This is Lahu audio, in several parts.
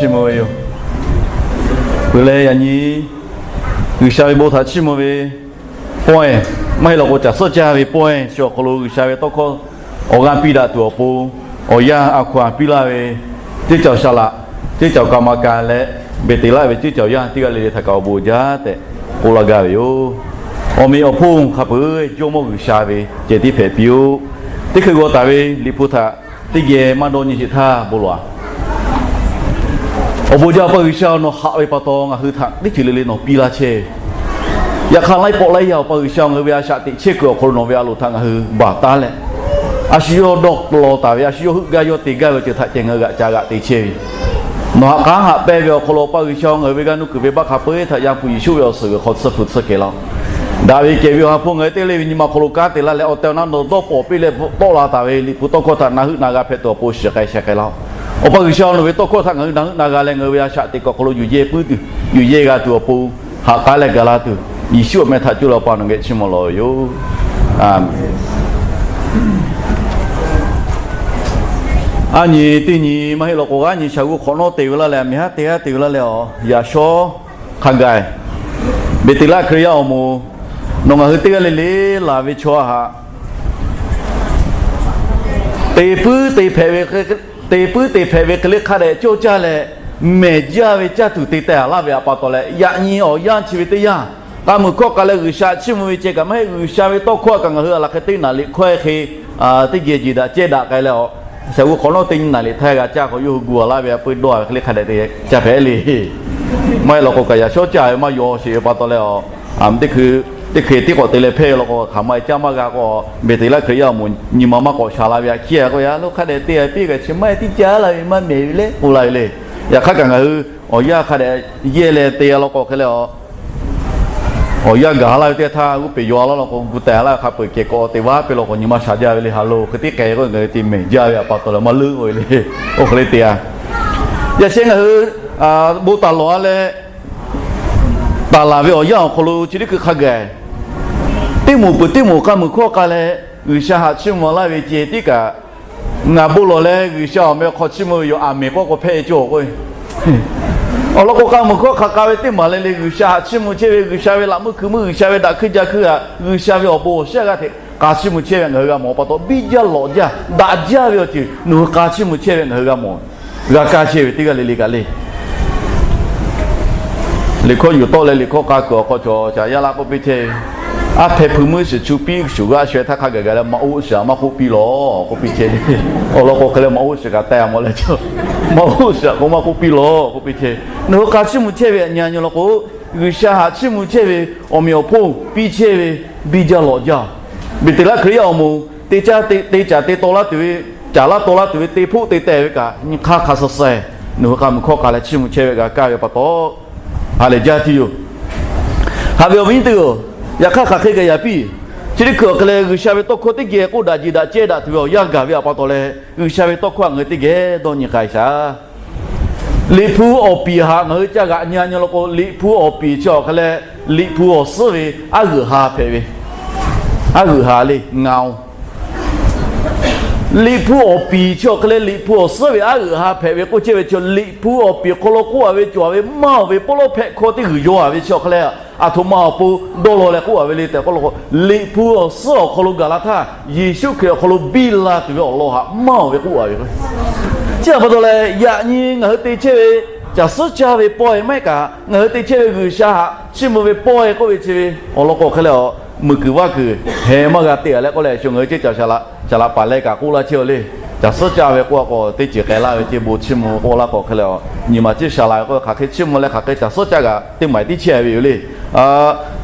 chiˇ mvuh ve yoˬ. Peuˬ leh yaꞈ nyi G'uiˬsha ve bon htaꞈ chiˇ mvuh ve pawehˇ, maˇ heˆ law k'o caˬ suhˉ caˇ ve pawehˇ chi awˬ hk'aw lo G'uiˬsha ve tawˇ hkawˇ awˬ g'aˇ piˇ daꞈ tuˬ awˬ pon, awˬ yanˇ a hkaw-anˬ piˇ laˇ ve ceˇ cawˬ saˍ laꞈ, ceˇ cawˬ kaˍ maˍ kaˍ leh, Beˍteˍlaˆ ve ceˇ cawˬ yaˇ teˇ g'aˇ le le htaꞈ kaꞈ awˬ bon jaˇ tehꞈ k'oˆ laˇ gaˇ ve yoˬ. Awˬ meꞈ awˬ hponˇ hk'a peuˬ Jawˇmawˇ G'uiˬsha ve ceh tiˉ hpehꞈ piˇ-oˆ. Teˇ hkui g'aw taˍ ve Liꞈ hpu htaꞈ teˇ geh maˇ dawˇ nyi sheˍ htaˇ bon lawˬ-a. Awˬ bon jaˇ, Awˬ pa G'uiˬsha, nawˬ haꞈ ve pa taw ngaˬ hui htaꞈ teˇ ceuˬ le le nawˬ piˇ laˇ chehˇ ve. Yaꞈ hk'aˇ laiˉ pawˆ laiˉ yaˇ Awˬ pa G'uiˬsha, ngaˬ hui ve a shaꞈ teꞈ chehˇ kuiˬ awˬ hk'aw lo nawˬ ve a loˍ htaꞈ ngaˬ hui baˬ taˉ leh, a shu yawˇ dawˇ law taˍ ve, a shu yawˇ heuˆ gaˇ yawˇ te gaˇ ve awˬ ceuˬ htaꞈ ceh ngaˬ hui g'aꞈ ca g'aꞈ te chehˇ ve. Nawˬ haꞈ k'aˉ haꞈ pehnˇ ve awˬ hk'aw lo Awˬ pa G'uiˬsha, ngaˬ hui ve g'aˇ nuˇ kuiˬ venˇbaˆ hk'a peu-eˬ htaꞈ Yaˇ hpu Yeˍsuˆ ve awˬ suhˍ g'uiˬ hk'aw tsuhˇ hpu tsuhˇ kehˬ laˇ-oˆ. Daꞈ ve kehˬ ve Awˬ ha hpu ngaˬ hui teˇ g'aˇ le ve nyi ma hk'aw lo kanˉ te laˇ leh, awˬ tehˬ awˬ na nawˬ dawˇ pawˍ piˇ leh bvuhꞈ tawˆ la taˍ ve Liꞈ hpu tawˇ hkawˇ htaꞈ na heuˆ na g'a hpehꞈ tuˬ awˬ pon shiˍ k'ai sheh k'ai laˇ-oˆ. Awˬ pa G'uiˬsha, nawˬ ve tawˇ hkawˇ htaꞈ ngaˬ hui na heuˆ na g'a leh, ngaˬ hui ve a shaꞈ teꞈ kuiˬ awˬ hk'aw lo yuˬ yehˇ puiˉ tuˬ, yuˬ yehˇ g'a tuˬ awˬ pon haꞈ k'aˉ leh gaˬ la tuˬ, Yeˍsuˆ awˬ meh htaꞈ cuˇ leh Awˬ pa nawˬ geh chiˇ mvuh lawˬ ve yoˬ. Aˍmenˍ. Aˉ nyi teˇ nyi maˇ heˆ law k'o, g'aˇ nyi shaˍ g'uˇ hk'awꞈ nawˉ te ve laˇ leh, a miˬ haˉ te g'aˇ te ve laˇ leh, awˬ yaꞈ shawˉ hk'a gaˬ, Beˍteˍlaˆ Hkriꞈ yaˇ awˬ moˍ, nawˬ ngaˬ hui teˇ g'aˇ le le laˬ ve chaw haꞈ te puiˉ te hpehꞈ ve, te puiˉ te hpehꞈ ve hk'e le hk'a dehꞈ cawˇ caˇ leh, mehˬ jaˇ ve caˇ tuˬ te teh-a laˇ ve htaꞈ pa taw leh, yaꞈ nyi awˬ yanˇ chi ve teˇ yanˇ, k'a muiˬ hkawˇ k'a leh G'uiˬsha chiˇ mvuh ve ceh kaꞈ maˇ heˆ, G'uiˬsha ve tawˇ hkawˇ kaꞈ ngaˬ hui a laˬ hk'e teˇ naˍ liꞈ hkawehˇ hk'e teˇ geh jeˬ daꞈ cehˇ daꞈ k'ai leh, awˬ shaˍ g'uˇ hk'awꞈ nawˉ teˇ nyi naˍ liꞈ htaˇ g'a caˇ k'o, yawˇ hui gu-a laˇ ve a peu dawˇ ve hk'e le hk'a dehꞈ te caˇ hpehꞈ le. Maˇ heˆ law k'o kaꞈ yaꞈ shawˉ caˇ ve maˇ yaw sheˍ ve pa taw leh, awˬ teˇ hkui teˇ hkui tiˉ k'awꞈ te leh hpehˇ ve law k'o, hk'aˬ ma e caˇ maˇ g'a k'o, Beˍteˍlaˆ Hkriꞈ yaˇ awˬ moˍ nyi ma maˇ k'awꞈ shaˍ la ve a hkiˇ-a k'o, yaꞈ lo hk'a dehꞈ te a piˇ kaꞈ chi maˇ e tiˉ caˇ laˇ ve maˇ mehˬ ve le k'oˆ la ve le. Yaꞈ hk'aˇ kaꞈ ngaˬ hui awˬ yanˇ hk'a dehꞈ yehˇ leh te-a law k'o hk'e leh, awˬ yanˇ gaˬ laˇ ve teˇ htaˇ g'uˇ peˬ yaw laˇ law k'o, gu teh laˇ ve hk'a peu-eˬ kehˬ k'awꞈ te vaˉ piˇ law k'o, nyi ma shaˍ jaˇ ve le. Ha lo hk'e tiˉ k'ai k'o, ngaˬ hui te mehˬ jaˇ ve htaꞈ pa taw leh maˇ leuˆ-o ve le. Oˇ hk'e le te-a. Yaꞈ sheh ngaˬ hui bon taˍ lawˬ-a leh, taˍ laˬ ve awˬ yanˇ awˬ hk'aw lo chi teˇ hkui hk'a gaˬ, teˇ moˍ peuˬ teˇ moˍ k'a muiˬ hkawˇ k'a leh G'uiˬsha haꞈ chiˇ mvuh laˇ ve ceh tiˉ kaꞈ, ngaˬ bon lawˬ leh G'uiˬsha awˬ meh hk'aw chiˇ mvuh ve yoˬ, aˍmenˍ k'oˆ k'o hpehˇ cawˬ k'o, awˬ lawn k'o k'a muiˬ hkawˇ hk'a k'a ve teˇ maˬ le le G'uiˬsha haꞈ chiˇ mvuh chehˇ ve, G'uiˬsha ve laꞈ meuˇ hkui meuˇ, G'uiˬsha ve daꞈ hkuiˇ ja hkuiˇ htaꞈ, G'uiˬsha ve awˬ bon awˬ shiˉ g'aˇ hteꞈ k'a chiˇ mvuh chehˇ ve ngaˬ hui g'a mawˬ pa taw, biˇ jaˇ lawꞈ jaˇ daꞈ jaˇ ve awˬ ceuˬ nawˬ hui k'a chiˇ mvuh chehˇ ve ngaˬ hui g'a mawˬ, g'a kaˇ chehˇ ve teˇ g'aˇ le le kaꞈ le. Liꞈ hkawˇ yuˬ tawˆ leh liꞈ hkawˇ k'a kuiˬ awˬ hk'aw cawˬ caˍ yaˇ laˇ k'oˆ piˇ chehˇ ve, aˉ hpehˇ hpui meuˇ shiˍ chu piˇ shuˍ g'aˇ shawehˇ htaˇ hk'a gaˬ gaˬ leh maꞈ oˇ shiˍ-a maˇ k'oˆ piˇ lawˬ k'oˆ piˇ chehˇ ve. Awˬ lawn k'o hk'e leh maꞈ oˇ shiˍ kaꞈ teh-a mawˬ leh, maꞈ oˇ shiˍ k'o maˇ k'oˆ piˇ lawˬ k'oˆ piˇ chehˇ ve. Nawˬ hui k'a chiˇ mvuh chehˇ ve htaꞈ nyi-a nyi law k'o, G'uiˬsha haꞈ chiˇ mvuh chehˇ ve awˬ meꞈ awˬ hponˇ piˇ chehˇ ve biˇ jaˇ lawꞈ jaˇ. Beˍteˍlaˆ Hkriꞈ yaˇ awˬ moˍ te caˇ te caˍ te taw laˇ tuˬ ve, caˍ laˇ taw laˇ tuˬ ve te hpoˆ te teh ve kaꞈ nyi hk'aˇ hk'a suh suh-e, nawˬ hui k'a muiˬ hkawˇ k'a leh chiˇ mvuh chehˇ ve g'a kaˇ ve pa taw, ha lehˬ jaˇ tuˬ yoˬ. Haꞈ ve awˬ viˉ nyi teˇ-oˬ, yaꞈ hk'aˇ hk'aˬ hk'e gaˬ yaꞈ piˇ. Chi teˇ hkui awˬ hk'e leh G'uiˬsha ve tawˇ hkawˇ teˇ geh k'oˆ daꞈ jeˬ daꞈ cehˇ daꞈ tuˬ ve awˬ yanˇ gaˬ ve htaꞈ pa taw leh, G'uiˬsha ve tawˇ hkawˇ htaꞈ ngaˬ hui teˇ geh dawˇ nyi k'ai shaˍ. Liꞈ hpu awˬ piˍ haꞈ ngaˬ hui ca g'aꞈ nyi-a nyi law k'o, Liꞈ hpu awˬ piˍ chi awˬ hk'e leh Liꞈ hpu awˬ suhˉ ve aˉ g'euꞈ ha hpehꞈ ve, aˉ g'euꞈ ha le ngaˬ-oˬ. Liꞈ hpu awˬ piˍ chi awˬ hk'e leh Liꞈ hpu awˬ suhˉ ve aˉ g'euꞈ ha hpehꞈ ve k'oˆ chehˇ ve chi, Liꞈ hpu awˬ piˍ hk'aw lo k'oˆ-a ve cawˬ-a ve maˇ-oˬ ve, pawˇ lawˇ hpehꞈ hkawˇ teˇ g'uiˬ yaw-a ve chi awˬ hk'e leh, aˬ htoꞈ ma awˬ pon dawˇ law leh k'oˆ-a ve le tehꞈ k'oˆ law k'o, Liꞈ hpu awˬ suhˉ awˬ hk'aw lo gaˬ la htaˇ, Yeˍsuˆ Hkriꞈ awˬ hk'aw lo biˇ la tuˬ ve awˬ lawn haꞈ maˇ-oˬ ve k'oˆ-a ve. Chi htaꞈ pa taw leh yaꞈ nyi ngaˬ hui te chehˇ ve caˬ suhˉ caˇ ve pawehˇ maˇ heˆ kaꞈ, ngaˬ hui te chehˇ ve G'uiˬsha haꞈ chiˇ mvuh ve pawehˇ k'oˆ ve chi ve awˬ lawn k'o hk'e leh, awˬ muiˬ kuiˬ vaˇ kuiˬ hehˍ maˇ g'a te-a leh k'oˆ leh, sho ngaˬ hui ceˇ caˬ shaˍ laꞈ, shaˍ laꞈ paˍ leh kaꞈ k'oˆ laˇ chehˇ-a le. Caˬ suhˉ caˇ ve k'oˆ-a k'o, teˇ ceuˬ k'ai laˇ ve ceˇ bon chiˇ mvuh k'oˆ laˇ k'o hk'e leh, nyi ma ceˇ shaˍ laꞈ ve k'o, hk'aˬ hk'e chiˇ mvuh leh hk'aˬ hk'e caˬ suhˉ caˇ kaꞈ teˇ maˬ tiˉ chehˇ ve yoˬ le.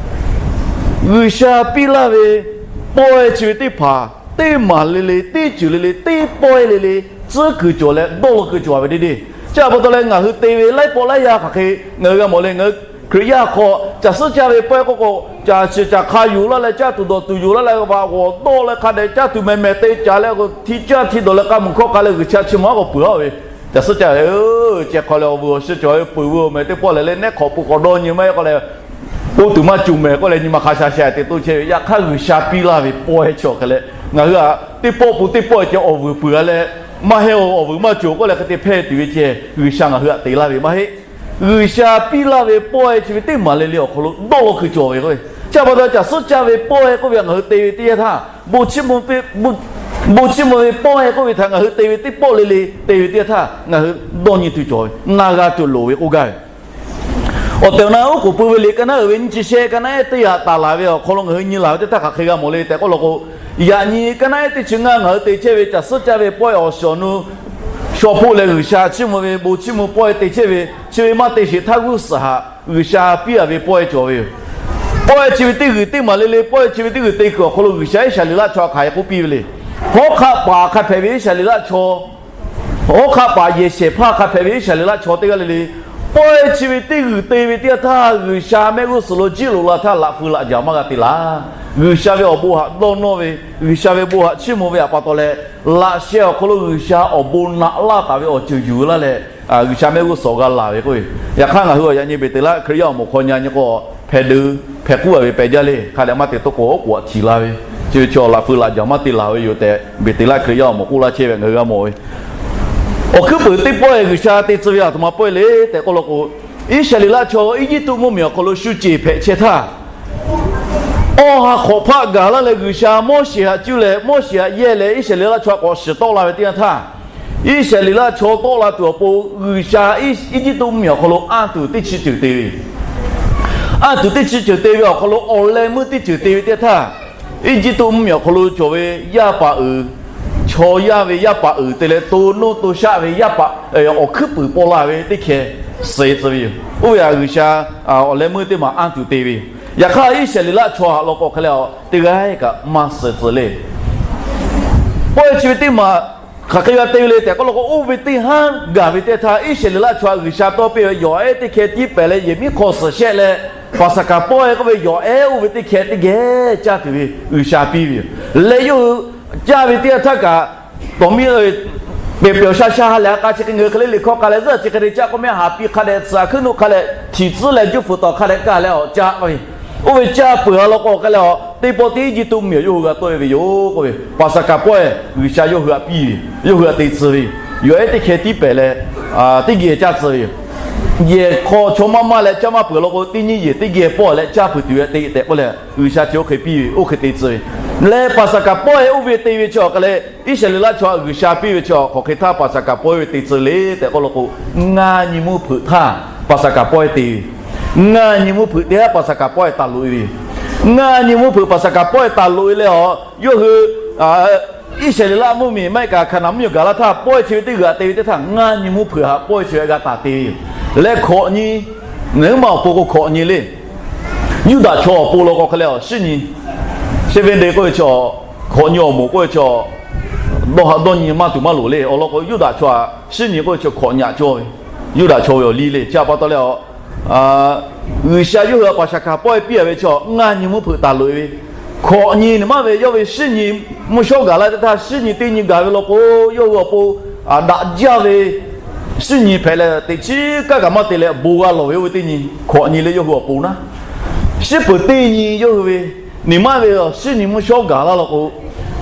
G'uiˬsha piˇ laˇ ve pawehˇ chi ve teˇ hpaˍ, teˇ maˬ le le, teˇ ceuˬ le le, teˇ pawehˇ le le, tcuhˉ kuiˬ cawˬ leh dawˇ law kuiˬ cawˬ ve deˇ deˇ. Chi htaꞈ pa taw leh ngaˬ hui te ve laiˉ pawˆ laiˉ yaˇ hk'aˬ hk'e ngaˬ hui g'a mawˬ le. Ngaˬ hui Hkriꞈ yaˇ hk'aw caˬ suhˉ caˇ ve pawehˇ k'oˆ k'o, caˬ shiˍ caˬ hk'a yuˬ laˇ leh caˇ tuˬ dawˬ tuˬ yuˬ laˇ leh vaꞈ g'awˬ dawˇ leh hk'a dehꞈ caˇ tuˬ mehˬ mehˬ te caˍ leh, hti caˇ hti dawˬ leh k'a muiˬ hkawˇ k'a leh G'uiˬsha chiˇ mvuh-a k'o peuˬ-a ve. Caˬ suhˉ caˇ ve, ceh hk'aw leh awˬ vuiˬ awˬ shiˍ cawˬ ve peuˬ ve awˬ mehˍ teˇ pawˆ lehˬ leh nehˉ hk'awꞈ peuˬ k'awꞈ dawˇ nyi maˇ heˆ k'oˆ leh, oˇ tuˬ maˇ cuˬ mehˍ k'oˆ leh nyi ma hk'a sha sha te toˇ chehˇ ve. Yaꞈ hk'aˇ G'uiˬsha piˇ laˇ ve pawehˇ chi awˬ hk'e leh, ngaˬ hui-a teˇ pawˆ pun teˇ pawˆ ceh awˬ vuiˬ peuˬ-a leh, maˇ heˆ-oˬ, awˬ vuiˬ maˇ cawˬ k'oˆ leh hk'e te hpehˇ tuˬ ve ceh G'uiˬsha ngaˬ hui htaꞈ te laˇ ve maˇ heˆ. G'uiˬsha piˇ laˇ ve pawehˇ chi ve teˇ maˬ le le awˬ hk'aw lo dawˇ law hkui cawˬ ve k'o, chi pa taw caˬ suhˉ caˇ ve pawehˇ k'oˆ ve htaꞈ ngaˬ hui te ve teˇ yanˇ htaˇ, bon chiˇ mvuh ve pawehˇ k'oˆ ve htaꞈ ngaˬ hui te ve teˇ pawˆ le le te ve teˇ yanˇ htaˇ ngaˬ hui dawˇ nyi tuˬ cawˬ ve, na g'a tuˬ loˍ ve k'oˆ gaˇ ve. Awˬ tehˬ awˬ na oˉ k'oˍ pui ve liꞈ ka naˉ uiˍ ve nyiˇ chi shehˆ ka naˉ ehˉ teˇ yaꞈ taˍ laˬ ve awˬ hk'aw lo ngaˬ hui nyi laˬ ve teˇ htaˇ hk'aˬ hk'e g'a mawˬ le tehꞈ k'oˆ law k'o, yaꞈ nyi ka naˉ ehˉ teˇ chi ngaˇ ngaˬ hui te chehˇ ve caˬ suhˉ caˇ ve pawehˇ awˬ shiˍ awˬ nu shaw hpoˆ leh G'uiˬsha chiˇ mvuh ve bon chiˇ mvuh pawehˇ te chehˇ ve chi ve maˇ te sheˍ htaˇ g'uˇ suhˍ htaꞈ G'uiˬsha piˇ-a ve pawehˇ cawˬ ve yoˬ. Pawehˇ chi ve teˇ g'uiˬ teˇ maˬ le le, pawehˇ chi ve teˇ g'uiˬ te kuiˬ awˬ hk'aw lo G'uiˬsha Iˉsaˍreˍlaˆ chaw hk'aˬ hk'e k'oˆ piˇ ve le. Hawˉ hk'aˆ paˍ hk'a hpehꞈ ve Iˉsaˍreˍlaˆ chaw, hawˉ hk'aˆ paˍ yehˬ shehˍ hpaˇ hk'a hpehꞈ ve Iˉsaˍreˍlaˆ chaw teˇ g'aˇ le le, pawehˇ chi ve teˇ g'uiˬ te ve teˇ yanˇ htaˇ G'uiˬsha mehˆ g'uˇ suhˍ lo jiˇ loꞈ la htaˇ laꞈ fui laꞈ jaˬ maˇ g'a te laˬ. G'uiˬsha ve awˬ bon htaꞈ dawˇ nawˇ ve, G'uiˬsha ve bon htaꞈ chiˇ mvuh ve htaꞈ pa taw leh, laꞈ sheh awˬ hk'aw lo G'uiˬsha awˬ bon naꞈ laˇ taˍ ve awˬ ceuˬ yuˬ laˇ leh, G'uiˬsha mehˆ g'uˇ suhˍ g'a laˬ ve k'oˆ ve. Yaꞈ hk'aˇ ngaˬ hui awˬ yaꞈ nyi Beˍteˍlaˆ Hkriꞈ yaˇ awˬ moˍ hk'aw nyi nyi k'o, hpehꞈ deu hpehꞈ k'uˉ-a ve pehꞈ jaˇ le. Hk'a dehꞈ maˇ te tawˇ k'o, oˉ k'oˍ htaꞈ htiˍ la ve, chi ve chi awˬ laꞈ fui laꞈ jaˬ maˇ te laˬ ve yoˬ tehꞈ Beˍteˍlaˆ Hkriꞈ yaˇ awˬ moˍ k'oˆ laˇ chehˇ ve ngaˬ hui g'a mawˬ ve. Awˬ hkuiˉ puiˍ teˇ pawehˇ G'uiˬsha te tcuh ve htaꞈ htoꞈ ma pawehˇ le tehꞈ k'oˆ law k'o, Iˉsaˍreˍlaˆ chaw Eˇjiˇtuꞈ mvuhˇmiˬ awˬ hk'aw lo shu ceˬ hpehꞈ chehˇ htaˇ, awˇ ha hk'awꞈ hpaˆ gaˬ laˇ leh G'uiˬsha Moˉseˍ htaꞈ cuˇ leh Moˉseˍ htaꞈ yehˇ leh Iˉsaˍreˍlaˆ chaw htaꞈ k'awꞈ shiˍ tawˆ la ve teˇ yanˇ htaˇ, Iˉsaˍreˍlaˆ chaw tawˆ la tuˬ awˬ pon G'uiˬsha Eˇjiˇtuꞈ mvuhˇmiˬ awˬ hk'aw lo anˇ tuˬ teˇ chi ceuˬ te ve, anˇ tuˬ teˇ chi ceuˬ te ve awˬ hk'aw lo awˬ leh meuˇ teˇ ceuˬ te ve teˇ yanˇ htaˇ, Eˇjiˇtuꞈ mvuhˇmiˬ awˬ hk'aw lo cawˬ ve yaˇ paˍ uiˍ, chaw yaˇ ve yaˇ paˍ uiˍ te leh to nuˇ to shaˆ ve yaˇ paˍ, awˬ hkuiˉ puiˍ paw la ve teˇ hkeh suh tcuh ve yoˬ. Oˇ ve htaꞈ G'uiˬsha awˬ leh meuˇ teˇ maˬ anˇ tuˬ te ve yoˬ. Yaꞈ hk'aˇ Iˉsaˍreˍlaˆ chaw htaꞈ law k'o hk'e leh a teˇ g'aˇ kaꞈ maˇ suh tcuh le. Pawehˇ chi ve teˇ maˬ hk'aˬ hk'e g'a te ve le tehꞈ k'oˆ law k'o, oˇ ve teˇ haˉ gaˬ ve teˇ htaˇ Iˉsaˍreˍlaˆ chaw htaꞈ G'uiˬsha tawˇ piˇ ve yawˬ ehˉ teˇ hkeh tiˉ pehˍ leh yehˬ miˉ hk'aw suhˍ shehˆ leh, Paˍsaˍhkaˍ pawehˇ k'oˆ ve yawˬ ehˉ oˇ ve teˇ hkeh teˇ geh caˇ tuˬ ve G'uiˬsha piˇ ve yoˬ. Leh yawˇ hui caˇ ve teˇ yanˇ htaˇ kaꞈ, tawˍ miˇ pehˬ pehˬ awˬ sha sha ha lehˬ ha k'a chi hk'e ngaˬ hui hk'e le liꞈ hkawˇ k'ai leh zuhˆ chi hk'e te caˇ k'oˆ meh haˍ piˇ hk'a dehꞈ tcuh hkuiˉ nuˆ hk'a dehꞈ htiˍ tcuhˉ leh juˇ fuiˍ tawˍ hk'a dehꞈ kaˇ leh awˬ caˇ ve, oˇ ve caˇ peuˬ a law k'o hk'e leh a teˇ pawˆ teˇ Eˇjiˇtuꞈ mvuhˇmiˬ yawˇ hui g'a tawˆ e ve yoˬ k'oˆ ve Paˍsaˍhkaˍ pawehˇ G'uiˬsha yawˇ hui htaꞈ piˇ ve, yawˇ hui htaꞈ te tcuh ve yoˬ. Yawˬ ehˉ teˇ hkeh tiˉ pehˍ leh teˇ geh caˇ tcuh ve yoˬ. Yehˬ hk'aw chaw maˇ maˇ leh caˇ maˇ peuˬ law k'o, teˇ nyiˇ yehˬ teˇ geh pawˆ leh caˇ peuˬ tuˬ ve te tehꞈ k'oˆ leh G'uiˬsha chi oˇ hk'e piˇ ve, oˇ hk'e te tcuh ve. Leh Paˍsaˍhkaˍ pawehˇ oˇ ve te ve chi awˬ hk'e leh Iˉsaˍreˍlaˆ chaw htaꞈ G'uiˬsha piˇ ve chi awˬ hk'aˬ hk'e htaˇ Paˍsaˍhkaˍ pawehˇ oˇ ve te tcuh le tehꞈ k'oˆ law k'o, ngaˇ nyi mvuhˇ hpeuꞈ htaˇ Paˍsaˍhkaˍ pawehˇ te ve, ngaˇ nyi mvuhˇ hpeuꞈ teˇ haˉ Paˍsaˍhkaˍ pawehˇ taˍ loꞈ e ve yoˬ. Ngaˇ nyi mvuhˇ hpeuꞈ Paˍsaˍhkaˍ pawehˇ taˍ loꞈ e leh a, yawˇ hui Iˉsaˍreˍlaˆ mvuhˇmiˬ maˇ heˆ kaꞈ Hkaˍnanˍ mvuhˇmiˬ awˬ gaˬ la htaˇ pawehˇ chi ve teˇ g'aˇ te ve teˇ htaˇ ngaˇ nyi mvuhˇ hpeuꞈ htaꞈ pawehˇ chi ve g'a taˍ te ve yoˬ. Leh hkawꞈ nyi, ngaˬ hui ma awˬ pon k'o hkawꞈ nyi le. Yuˇdaꞈ chaw awˬ pon law k'o hk'e leh a shinˉ nyi, Seventh Day k'oˆ ve chi, hkawꞈ nyi awˬ moˍ k'oˆ ve chi, dawˇ haꞈ dawˇ nyi maˇ tuˬ maˇ loˍ le. Awˬ lawn k'o Yuˇdaꞈ chaw htaꞈ shinˉ nyi k'oˆ ve chi hkawꞈ nyi aꞈ cawˇ ve, Yuˇdaꞈ chaw ve awˬ liˇ le. Chi htaꞈ pa taw leh a, G'uiˬsha yawˇ hui htaꞈ Paˍsaˍhkaˍ pawehˇ piˇ a ve chi ngaˇ nyi mvuhˇ hpeuꞈ taˍ loꞈ e ve, hkawꞈ nyi niꞈ maˇ ve yawˇ ve shinˉ nyi mvuhˇ shawˉ gaˬ laˇ teˇ htaˇ shinˉ nyi teˇ nyi gaˬ ve law k'o, yawˇ hui awˬ pon daꞈ jaˇ ve shinˉ nyi hpehꞈ leh teꞈ chiˉ kaˉ kaꞈ maˇ te leh bon g'a lawˬ ve oˇ ve teˇ nyi hkawꞈ nyi le yawˇ hui awˬ pon naˉ. Shiˉ peuˬ teˇ nyi yawˇ hui ve niꞈ maˇ ve shinˉ nyi mvuhˇ shawˉ gaˬ laˇ law k'o,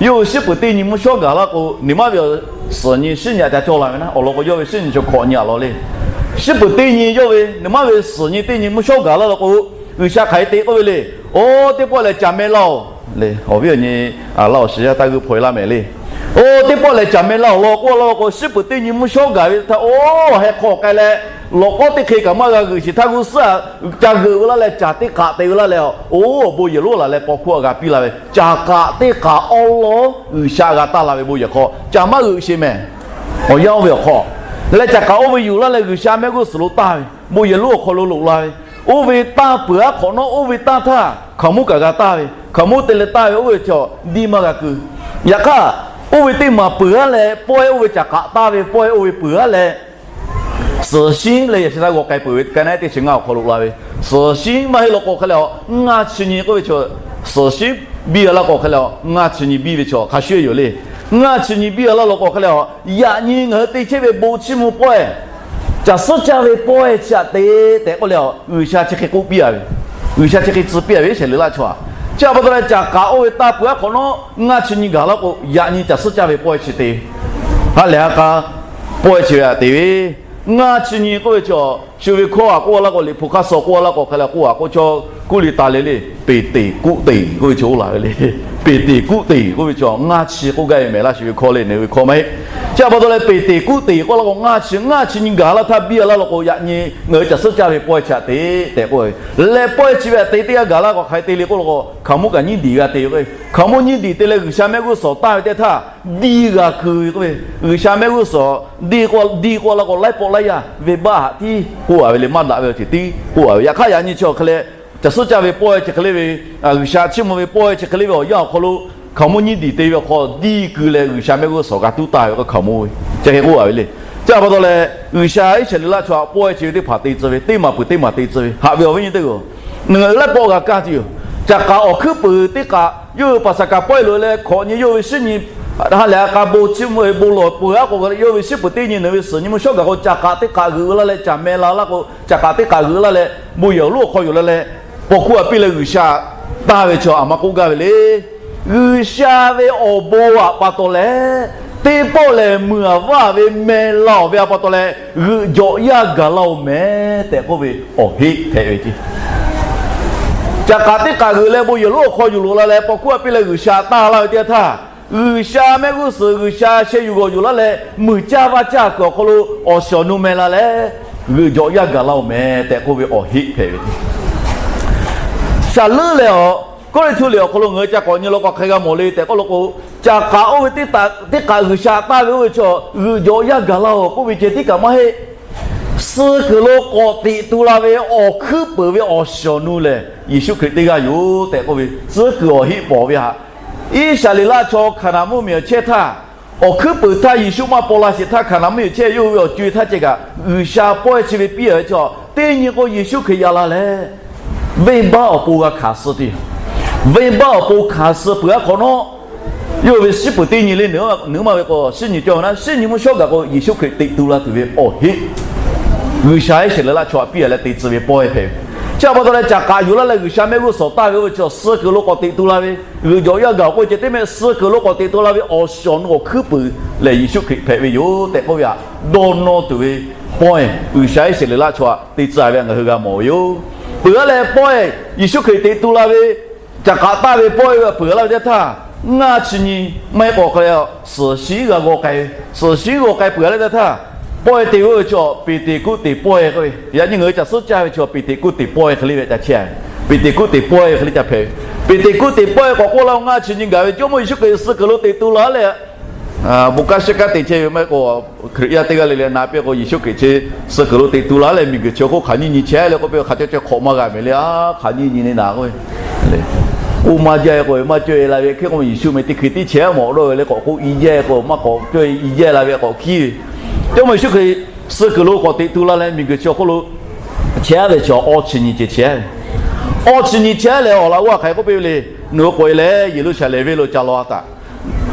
yawˇ hui shiˉ peuˬ teˇ nyi mvuhˇ shawˉ gaˬ laˇ k'o, niꞈ maˇ ve suhˍ nyi shinˉ nyi aꞈ ca cawˇ la ve naˉ. Awˬ lawn k'o yawˇ ve shinˉ nyi chi hkawꞈ nyi aꞈ law le. Shiˉ peuˬ teˇ nyi yawˇ ve niꞈ maˇ ve suhˍ nyi teˇ nyi mvuhˇ shawˉ gaˬ laˇ law k'o, G'uiˬsha hk'aˬ hk'e te k'oˆ ve le. Oˇ teˇ pawˆ lehˬ caˬ meh laˇ-oˬ le. Awˬ viˉ awˬ nyi laˇ awˬ shiˍ yaˇ taˇ g'uiˇ hpaw e laˇ mehˍ le. Oˇ teˇ pawˆ lehˬ caˬ meh laˇ-oˬ law k'oˆ laˇ law k'o, shiˉ peuˬ teˇ nyi mvuhˇ shawˉ gaˬ ve htaˇ oˇ heh hk'aw k'ai leh, lawꞈ k'awˉ teˇ hk'e kaꞈ maˇ g'a g'euꞈ sheˍ htaˇ g'uˇ suhˉ ca g'euꞈ ve laˇ leh caˬ teˇ k'aꞈ te ve laˇ leh, oˇ awˬ bon yehˬ lonˉ laˬ leh paw hkuˇ a g'a piˇ la ve caˬ k'aꞈ teˇ k'aꞈ awˉ lawˉ G'uiˬsha g'a taˇ la ve bon yehˬ hk'aw caˬ maˇ g'euꞈ sheˍ mehˍ. Awˬ yanˇ oˇ ve awˬ hk'aw leh caˬ k'aꞈ oˇ ve yuˬ laˇ leh G'uiˬsha mehˆ g'uˇ suhˍ lo taˇ ve bon yehˬ lonˉ awˬ hk'aw lo loꞈ la ve, oˇ ve tanˇ peuˬ aˉ hk'awꞈ nawˉ oˇ ve tanˇ htaˇ hkaoˍmonˇ kaꞈ g'a taˇ ve, hkaoˍmonˇ te leh taˇ ve oˇ ve chaw diˇ maˇ g'a keu. Yaꞈ hk'aˇ, oˇ ve teˇ maˬ peuˬ aˉ leh pawehˇ oˇ ve caˬ k'aꞈ taˇ ve pawehˇ oˇ ve peuˬ aˉ leh suhˍ shinˉ leh yaꞈ shi taˇ g'aw k'ai peuˬ ve ka naˉ teˇ chi ngaˇ awˬ hk'aw lo la ve, suhˍ shinˉ maˇ heˆ law k'o hk'e leh a, ngaˇ chi nyi k'oˆ ve chaw, suhˍ shinˉ biˇ a laˇ k'o hk'e leh a, ngaˇ chi nyi biˇ ve chaw hk'a shuˍ yoˬ le. Ngaˇ chi nyi biˇ a laˇ law k'o hk'e leh a, yaꞈ nyi ngaˬ hui te chehˇ ve bon chiˇ mvuh pawehˇ, caˬ suhˉ caˇ ve pawehˇ chi htaꞈ te tehꞈ k'oˆ leh a, G'uiˬsha chi hk'e k'oˆ piˇ a ve, G'uiˬsha chi hk'e tcuh piˇ a ve Iˉsaˍreˍlaˆ chaw htaꞈ. Chi htaꞈ pa taw leh caˬ k'aꞈ oˇ ve tanˇ peuˬ aˉ hk'awꞈ nawˉ ngaˇ chi nyi gaˬ laˇ k'o, yaꞈ nyi caˬ suhˉ caˇ ve pawehˇ chi te Ha lehˬ ha k'a pawehˇ chi ve htaꞈ te ve, ngaˇ chi nyi k'oˆ ve chaw, shu ve hkawˇ a k'oˆ laˇ k'o, Liꞈ hpu hk'aˇ suh k'oˆ laˇ k'o, hk'e leh k'oˆ a k'oˆ chaw, kuˇ liꞈ taˍ le le, Peˍteˍkoˆteˍ k'oˆ ve chaw oˇ laˬ ve le. Peˍteˍkoˆteˍ k'oˆ ve chaw ngaˇ chi k'oˆ gaˇ ve mehˍ laˇ, shu ve hkawˇ le, nawˬ hui ve hkawˇ maˇ heˆ. Chi a pa taw leh Peˍteˍkoˆteˍ k'oˆ laˇ k'o, ngaˇ chi, ngaˇ chi nyi gaˬ laˇ htaˇ biˇ a laˇ law k'o, yaꞈ nyi ngaˬ hui caˬ suhˉ caˇ ve pawehˇ chi htaꞈ te tehꞈ k'oˆ ve leh, pawehˇ chi ve htaꞈ te teˇ g'aˇ gaˬ laˇ k'o, hk'aˬ hk'e te le k'oˆ laˇ k'o, hkaoˍmonˇ kaꞈ nyiˇ diˬ g'a te ve k'o, hkaoˍmonˇ nyiˇ diˬ te leh G'uiˬsha mehˆ g'uˇ suhˍ taˇ ve teˇ htaˇ, diˇ g'a keu ve k'oˆ ve, G'uiˬsha mehˆ g'uˇ suhˍ diˇ k'oˆ, diˇ k'oˆ laˇ k'o, laiˉ pawˆ laiˉ yaˇ venˇbaˆ htaꞈ tiˉ k'oˆ a ve le, maˇ daꞈ ve awˬ ceuˬ tiˉ k'oˆ a ve. Yaꞈ hk'aˇ yaꞈ nyi chi awˬ hk'e leh, caˬ suhˉ caˇ ve pawehˇ chi hk'e le ve, G'uiˬsha chiˇ mvuh ve pawehˇ chi hk'e le ve awˬ yanˇ awˬ hk'aw lo, hkaoˍmonˇ nyiˇ diˬ te ve awˬ hk'aw diˇ keu leh G'uiˬsha mehˆ g'uˇ suhˍ g'a tuˉ taˇ ve k'o, hkaoˍmonˇ ve chi hk'e k'oˆ a ve le. Chi a pa taw leh, G'uiˬsha Iˉsaˍreˍlaˆ chaw htaꞈ pawehˇ chi ve teˇ hpaˍ te tcuh ve, teˇ maˬ peuˬ teˇ maˬ te tcuh ve, haꞈ ve awˬ viˉ nyi teˇ g'aˇ, ngaˬ hui laiˉ pawˆ g'a kaˇ tuˬ yoˬ. Caˬ k'aꞈ awˬ hkuiˉ peuˍ teˇ kaꞈ, yawˇ hui Paˍsaˍhkaˍ pawehˇ loꞈ leh hkawꞈ nyi yawˇ ve shinˉ nyi, ha lehˬ ha k'a bon chiˇ mvuh ve bon lawˬ peuˬ a k'o, yawˇ ve shinˉ peuˍ teˇ nyi nawˬ ve suhˍ nyi mvuh shawˉ gaˬ k'o, caˬ k'aꞈ teˇ kaꞈ g'euꞈ la leh, caˬ meh la laˇ k'o, caˬ k'aꞈ teˇ kaꞈ g'euꞈ laˇ leh, bon yehˬ awˬ lonˉ awˬ hk'aw yuˬ la leh, paw hkuˇ a piˇ leh G'uiˬsha taˇ ve chaw a ma k'oˆ gaˇ ve le. G'uiˬsha ve awˬ bon a pa taw leh, teˇ pawˆ lehˬ muiˬ a vaˇ ve meh la awˬ ve a pa taw leh, g'euꞈ jawꞈ yaˇ gaˬ laˇ oˬ mehˍ tehꞈ k'oˆ ve awˬ heˆ hpehꞈ ve ce. Caˬ k'aꞈ teˇ kaꞈ g'euꞈ leh bon yehˬ lonˉ awˬ hk'aw yuˬ loꞈ la leh, paw hkuˇ a piˇ leh G'uiˬsha taˇ laˇ ve teˇ htaˇ, G'uiˬsha mehˆ g'uˇ suhˍ G'uiˬsha sheh yuˬ g'awˬ yuˬ laˇ leh, muiˬ caˇ vaˇ caˇ kuiˬ awˬ hk'aw lo awˬ shiˍ awˬ nu meh la leh, g'euꞈ jawꞈ yaˇ gaˬ laˇ oˬ mehˍ tehꞈ k'oˆ ve awˬ heˆ hpehꞈ ve. Shaˍ leuˉ leh awˬ, Kawˇrenˍhtuˆ liꞈ awˬ hk'aw lo ngaˬ hui ca k'awꞈ nyi law k'o, hk'aˬ hk'e g'a mawˬ le tehꞈ k'oˆ law k'o, caˬ k'aꞈ oˇ ve teˇ kaꞈ g'uiˬsha taˇ ve oˇ ve chaw g'euꞈ jawꞈ yaˇ gaˬ laˇ oˬ k'oˆ ve ceh tiˉ kaꞈ maˇ heˆ. Suh kuiˬ lo k'awꞈ teꞈ tu la ve awˬ hkuiˉ peuˍ ve awˬ shiˍ awˬ nu lehˬ, Yeˍsuˆ Hkriꞈ teˇ g'aˇ yoˬ tehꞈ k'oˆ ve tcuhˉ kuiˬ awˬ heˆ pawˍ ve htaꞈ, Iˉsaˍreˍlaˆ chaw Hkaˍnanˍ mvuhˇmiˬ awˬ chehˇ htaˇ, awˬ hkuiˉ peuˍ htaˇ Yeˍsuˆ maˇ paw la sheˍ htaˇ, Hkaˍnanˍ mvuhˇmiˬ awˬ chehˇ yawˇ hui ve awˬ co-e htaˇ ceh kaꞈ, G'uiˬsha pawehˇ chi ve piˇ a ve chaw teˇ nyi k'o, Yeˍsuˆ Hkriꞈ yaꞈ la leh, venˇbaˆ awˬ pon g'a hkanˍ suh tuˬ yoˬ. Venˇbaˆ awˬ pon hkanˍ suh peuˬ a hk'awꞈ nawˉ, yawˇ hui ve shinˉ peuˍ teˇ nyi le, nawˬ hui maˇ ve k'o, shinˉ nyi cawˇ ve naˉ, shinˉ nyi mvuhˇ shawˉ gaˬ k'o, Yeˍsuˆ Hkriꞈ teꞈ tu la tuˬ ve awˬ heˆ, G'uiˬsha Iˉsaˍreˍlaˆ chaw htaꞈ piˇ a leh te tcuh ve pawehˇ hpehꞈ ve. Chi a pa taw leh, caˬ k'aꞈ yuˬ laˇ leh G'uiˬsha mehˆ g'uˇ suhˍ taˇ ve oˇ ve chaw suh kuiˬ lo k'awꞈ teꞈ tu la ve, g'euꞈ jawꞈ yaˇ gaˬ awˬ k'oˆ ceh teˇ mehˆ suh kuiˬ lo k'awꞈ teꞈ tu la ve awˬ shiˍ awˬ nu awˬ hkuiˉ peuˍ lehˬ, Yeˍsuˆ Hkriꞈ hpehꞈ ve yoˬ tehꞈ k'oˆ ve htaꞈ dawˇ nawˇ tuˬ ve pawehˇ G'uiˬsha Iˉsaˍreˍlaˆ chaw htaꞈ te tcuh ve htaꞈ ngaˬ hui g'a mawˬ ve yoˬ. Peuˬ a leh pawehˇ Yeˍsuˆ Hkriꞈ teꞈ tu la ve, caˬ k'aꞈ taˇ ve pawehˇ ve peuˬ a laˇ ve teˇ htaˇ, ngaˇ chi nyi maˇ heˆ k'o hk'a leh, suhˍ shiˉ g'a g'aw k'ai ve, suhˍ shiˉ g'aw k'ai peuˬ a leh teˇ htaˇ, pawehˇ te ve oˇ ve chaw Peˍteˍkoˆteˍ pawehˇ k'oˆ ve, yaꞈ nyi ngaˬ hui caˬ suhˉ caˇ ve chaw Peˍteˍkoˆteˍ pawehˇ hk'e le ve ca chehˇ a ve, Peˍteˍkoˆteˍ pawehˇ hk'e le ca hpehꞈ ve. Peˍteˍkoˆteˍ pawehˇ k'awꞈ k'oˆ laˇ k'o, ngaˇ chi nyi gaˬ ve Jawˇmawˇ Yeˍsuˆ Hkriꞈ suh kuiˬ lo teꞈ tu la leh, bon kaˇ shiˉ kaˉ te chehˇ ve maˇ heˆ k'o, Hkriꞈ yaˇ teˇ g'aˇ le le na piˇ k'o, Yeˍsuˆ Hkriꞈ chi suh kuiˬ lo teꞈ tu la leh miˬguiˬ chi hk'oˆ hk'aˬ nyiˇ nyi chehˇ leh k'oˆ piˇ, hk'aˬ caw caw hk'awꞈ maˇ g'a mehˍ le, a hk'aˬ nyiˇ nyi le naˬ k'oˆ ve, oˇ maˇ jaˇ k'o maˇ cawˇ e la ve hk'e k'oˆ ve, Yeˍsuˆ meh teˇ hkui tiˉ chehˇ mawˬ dawˇ ve le, k'awꞈ k'oˆ i jaˇ k'o maˇ k'awꞈ cawˇ e i jaˇ la ve k'awꞈ hkiˉ ve, Jawˇmawˇ Yeˍsuˆ Hkriꞈ suh kuiˬ lo k'awꞈ teꞈ tu la leh miˬguiˬ chi awˬ hk'oˆ lo chehˇ ve chi awˬ chi nyi ceh chehˇ ve, awˬ chi nyi chehˇ leh awˬ laꞈ g'awˇ hk'aˬ hk'e k'oˆ piˇ ve le, nawˬ hui k'awꞈ e leh Yeˍruˆsaˍlehnˍ venˇ lo ca law a taꞈ.